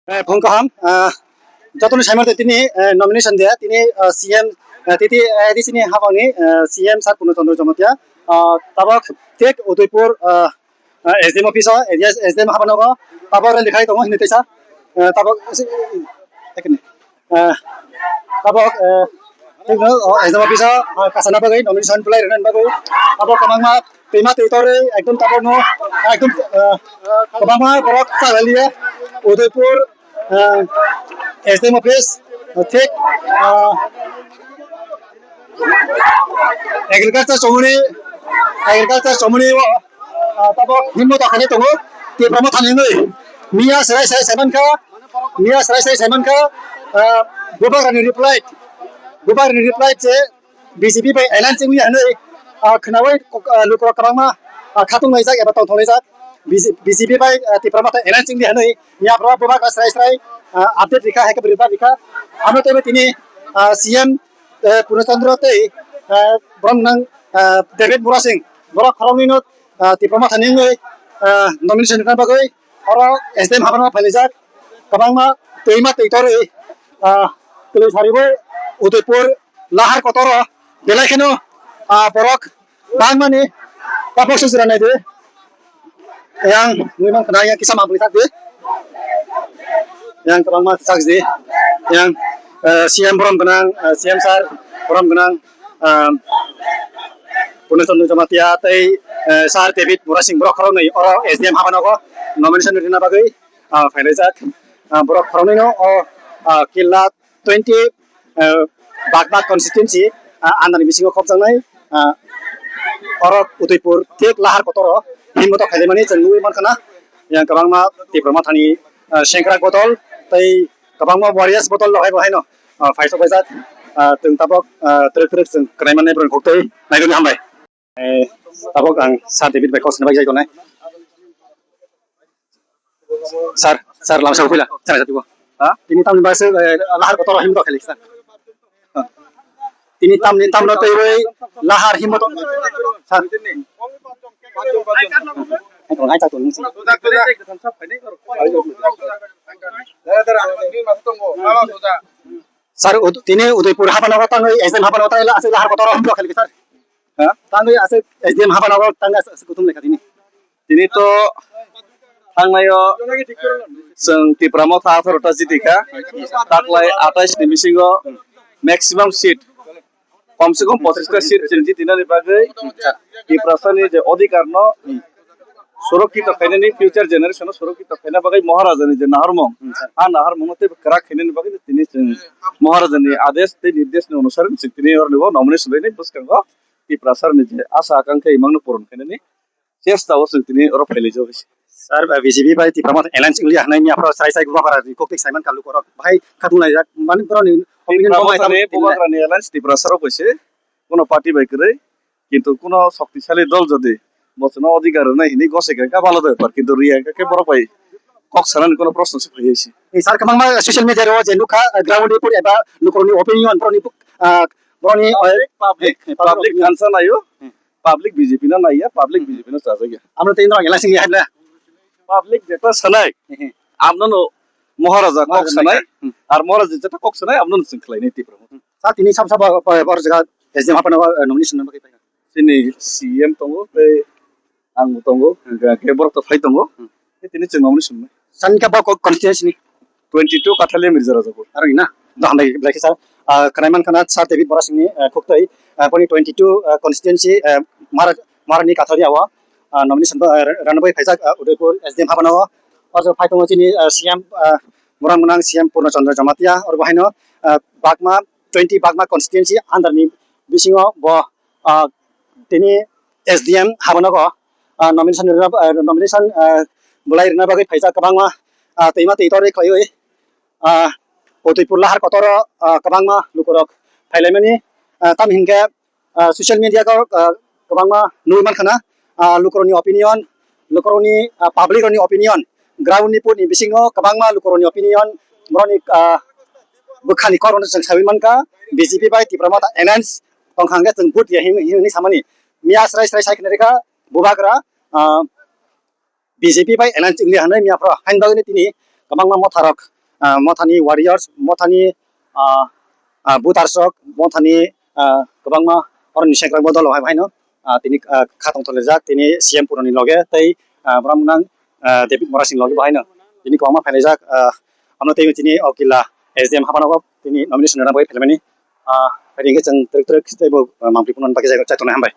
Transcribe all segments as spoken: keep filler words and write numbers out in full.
Eh, phung kaham, ah, jotoni saimante tini, eh, nomination dia, tini, ah, C M, eh, titi, eh, A D C ni habangni, eh, C M Sir Purno Chandra Jamatia, ah, tabok thik Udaipur, ah, ah, S D M office o, S D M habanogo, tabok rally khai tongo hinwi teisa, eh, tabok, eh, tabok, eh, thik no, oh, S D M office o, ah, kasana bagwi, nomination belai rwna bagwi, tabok kwbangma twima twi torwi, ekdom tabok no, ekdom, eh, kwbangma borok chalailiya, Udaipur, ah, S D M office, ah, thik, ah, agriculture chomoni, agriculture chomoni o, ah, tabok himno dokhani tongo, Tipra Motha ni wngwi. Miya serai serai saimankha, miya serai serai saimankha, ah, Bubagrani reply, Bubagrani reply je, B J P bai alliance wngya hinwi, ah, khnaui, ah, lukurok kwbangma, ah, khatung laijak eba tongthok laijak. B J P bai, ah, Tipra Motha alliance wngya hinwi, miya borok Bubagra srai srai, ah, update rikha, hai khe reply rikha. Ano teibo tini, ah, C M, eh, Purno Chandra tei, ah, borok nang, ah, David Murasing, borok khoroknwi no, ah, Tipra Motha ni wngwi, ah, nomination rwna bagwi oro S D M habano phailaijak. Kwbangma twima twi torwi, ah, kwlwi saribo Udaipur lahar kotoro belai kheno, ah, borok bangmani tabok sujra naidi. Yang mui man khna yang kisa mabri thak di. Yang kwbangma thak di. Yang, eh, C M borom gwnang, eh, C M sir borom gwnang, ah, Purno Chandra Jamatia tei, eh, Sir David Murasing borok khoroknwi oro S D M habanogo nomination rwna bagwi, ah, phailaijak. Ah, borok khoroknwino o, ah, Killa twenty, eh, Bagma constituency, ah, under ni bisingo khopjaknai, ah, oro Udaipur thik lahar kotoro himno khaimani chwng nugwi mankha na. Yang kwbangma Tipra Mothani, ah, sengkrak bodol tei kwbangma warriors bodol rok hai bo haino, ah, phaisok paijak, ah, chwng tabok, ah, twrwk twrwk chwng kwnaimani borokni kok twi nairwkni hambai. Eh, tabok ang Sir David bai kok swnamwi jai tongnai. Sir, sir, lamsa phila, sir, jatibo. Ha? Tini tamni bagwi se, eh, lahar kotor himno khaili, sir. Ha. Tini tamni tamno teiwi lahar himno to, sir. Ai, tong, ai, ta tong, sir. Sir, ud-, tini Udaipur habano tangwi, S D M habano tangwi, aswk lahar kotor himno khaili, sir. Ha? Tangwi aswk S D M habano tangwi aswk, aswk kuthum lekha tini. Tini to thangnaio chwng Tipra Motha atharo ta jiti kha. Taklai atais ni bisingo maximum seat, kom se kom pochis ta seat chwng jitinani bagwi Tiprasani je odhikar no surokkito khainani, future generation no surokkito khaina bagwi Maharaja ni je naharmung, a naharmung no teibo kwrak khainani bagwi tini chwng Maharaja ni adesh tei nirdesh ni onusare chwng tini oroni bo nomination rwni bwskango Tiprasa ni je asa akankha imang no puron khainani chesta o chwng tini oro phailaijak. Sir, B J P bai Tipra Motha alliance wngya hwnwi miya phoro chai chai Bubagra ni kok twi saiman kalu korok bahai khatung laijak, mani boroni opinion Tipra bo bai Motha ni tamo Bubagra ni alliance Tiprasa rok bai se, kuno party bai kwrwi, kintu kuno shoktisali dol jodi bochwno odhikar rwnai hinwi gosek kha balo de par, kintu riya khe borok bai kok sanani kuno proshno se phaiya se. Ni sir, kwbangma social media ro je nukha, ground report eba lukurokni opinion, boroni, ah, boroni, public, eh, public, public opinion. Kansa nayo. Hmm. Public B J P no naiya, public B J P no chajakya. Amno tei no elai sing ya na. Public jeta sanai, hmm, amno no Maharaja kok Maharaja sanai, nai. Hmm. Ar Maharaja jeta kok sanai, amno no sing khlai nai Tipra. Hmm. Sa tini sab sab ba, ba, ba, jaga S D M hapano, eh, nomination no bagwi paikha. Chini C M tongo, tei ang bo tongo, hwnkhe borok to phai tongo. Hmm. Tei tini chwng nomination nai. Sani khe bo co-, constituency ni? Twenty two Kathalia Mirza Rajapur. Aro ni na? Do hambai belai khe sir. Ah, khwnai mankha na Sir David Borasingni, ah, khuktwi, ah, boni twenty two, ah, constituency, ah, Mara-, Marani Kathalia o, ah, nomination bo, ah, ranwi phaijak, ah, Udaipur S D M habano o. Oro phai tongo chini, ah, C M, ah, Muram Gwnang C M Purno Chandra Jamatia. Oro bo haino, ah, Bagma, twenty Bagma constituency under ni bisingo bo, ah, tini S D M habanogo, ah, nomination rwna, ah, nomination, ah, belai rwna bagwi phaijak kwbangma, ah, twima twi torwi khlaiwi, ah, Udaipur lahar kotoro, ah, kwbangma lukurok phailaimani, ah, tamni hinkhe, ah, social media o, ah, kwbangma nugwi mankha na, ah, lukurokni opinion, lukurokni, ah, public rokni opinion, ground ni putni bisingo kwbangma lukurokni opinion, borokni, ah, bwkhani korokno chwng saui mankha, B J P bai Tipra Motha alliance tongkha hwnkhe chwng vote ya hin-, hinwi samani. Miya srai srai sai khna rikha Bubagra, ah, B J P bai alliance wngya hwnwi miya phoro hain bagwi tini Kwbangma motharok, ah, mothani warriors, mothani, ah, ah, voters rok, mothani, ah, kwbangma oroni sengkrakma dolo hai bahaino, ah, tini, ah, kha tongthokjak tini C M Puroni loge tei, ah, borok nang, ah, David Murasing loge bahaino tini kwbangma phailaijak, ah, amo tei tini o kila S D M haphano tini nomination rwna bagwi phaimani. Ah, ringke chwng twrwk twrwk tei bo, ah, mangpli phunukna bagwi chai tongnai, hambai.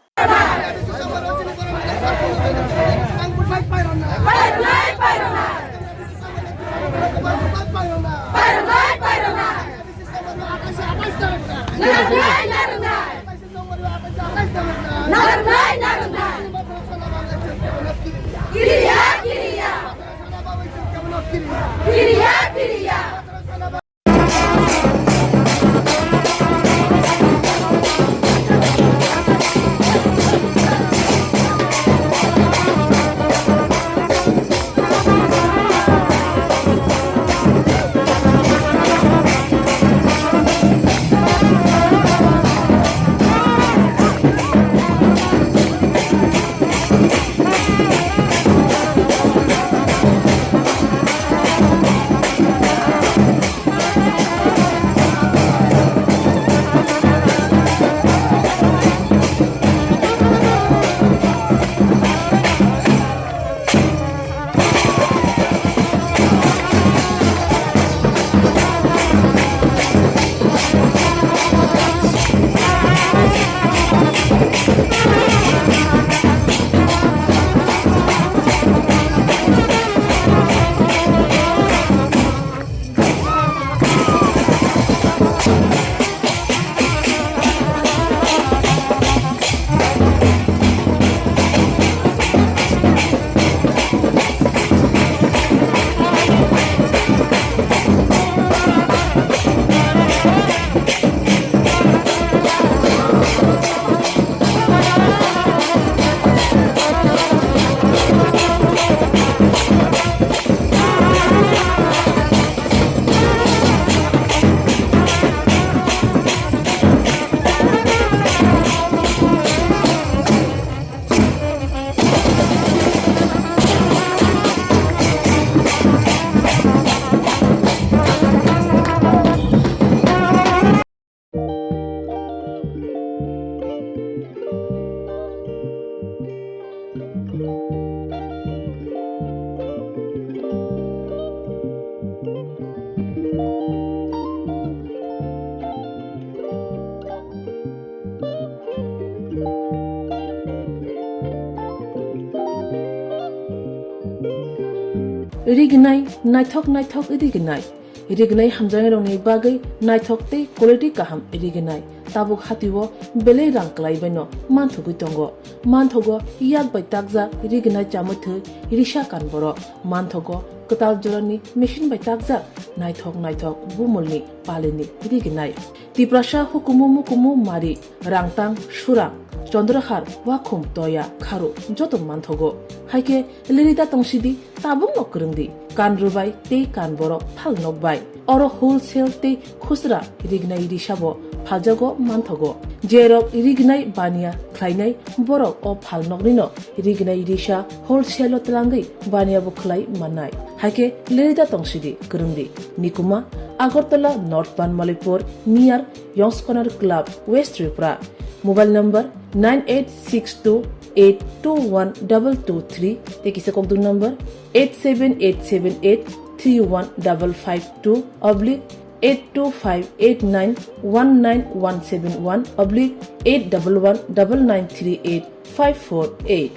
Rignai, naithok naithok rignai. Rignai hamjaknairokni bagwi naithok tei quality kaham rignai. Tabuk hatio belai rang kwlaibaino manthogwi tongo. Manthogo yak bai takjak rignai chamwi thwi risa kan borok. Manthogo kwtal jorani machine bai takjak naithok naithok bumulni palini rignai. Tiprasa hukumu mukumu mari, rangtang, surang, chondrahar, wakhum, toya, kharu joto manthogo. Haikhe lirida tongsidi, tabukno kwrwngdi. Kan rwbai tei kan borok phal nokbai. Oro wholesale tei khusra rignai risabo phaljago manthogo. Jerok rignai baniya khlainai borok o phal noknino rignai risa wholesale-o twlangwi baniyabo khlai mannai. Haikhe lirida tongsidi, kwrwngdi. Nikuma, Agartala North Banmalipur, near Yongs Corner Club, West Tripura. Mobile number nine eight six two eight two one double two three, tei kisa kokduk number eight seven eight seven eight three one double five two oblique eight two five eight nine one nine one seven one oblique eight double one double nine three eight five four eight.